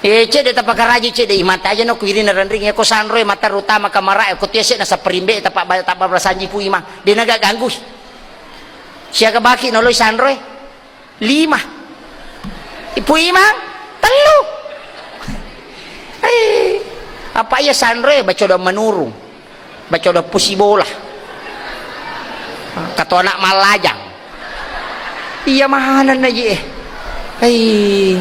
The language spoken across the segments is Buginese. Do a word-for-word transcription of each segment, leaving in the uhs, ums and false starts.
Eh, cedde tapakaraji cedde, imang taja no kuirina renring, eko sanroe mata rutama kamara, eko tiese na saperimbe tapa, tapa berasanji Pu Imang. De naga ganggu. Siaga baki noloi sanroe? Lima. Pu Imang? Tellu. Eh, apa iya sanroe bacoda menurung. Baca udah pusi bola. Kata anak malajang. Iya mahanan aja eh. Hei.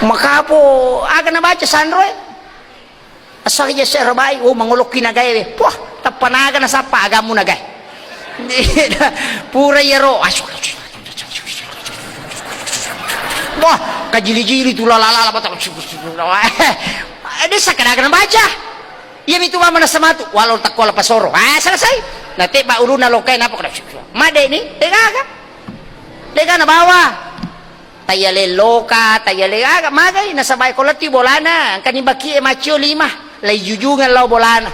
Makapo, aga nabaca sanroe? Asal aja saya rebai, oh mangolokki nagae. Wah, tappa naga nasappa agamu nagae. Pura iyaro. Wah, kajili-jili tu lala-lala. Ada sakit aga nabaca. Iyami tu mama nasamatu, walau takkola pasoro. Ah, selesai. Na tebba uluna lokai napa kada. Made ni, degaga. Dega nabawa. Tayale loka, tayale aga, magai nasabai ko lettu bolana, engkani bakie macio lima, lai jujungan lao bolana.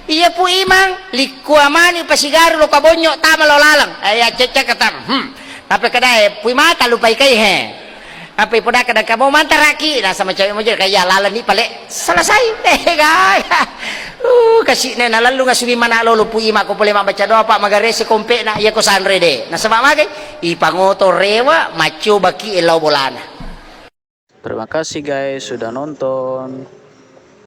Iya Pu Imang, likkua mani pasigaru loka bonyo tama lao lalang. Aya cecca katam. Hmm. Tapi kedae, Pu Imang talupai kai he. Apa ipodaka daka mau mantaraki, nasama cawe mojor kaya lalani pale. Selesai. Eh, gaya. Uh, kasine nalellung asumi mana lolo Pu Imang ko pole mabbaca doa, Pak, magarese kompena iya ko sanre de. Nasaba magai? Ipangoto rewa, macobaki lao bolana. Terima kasih guys sudah nonton.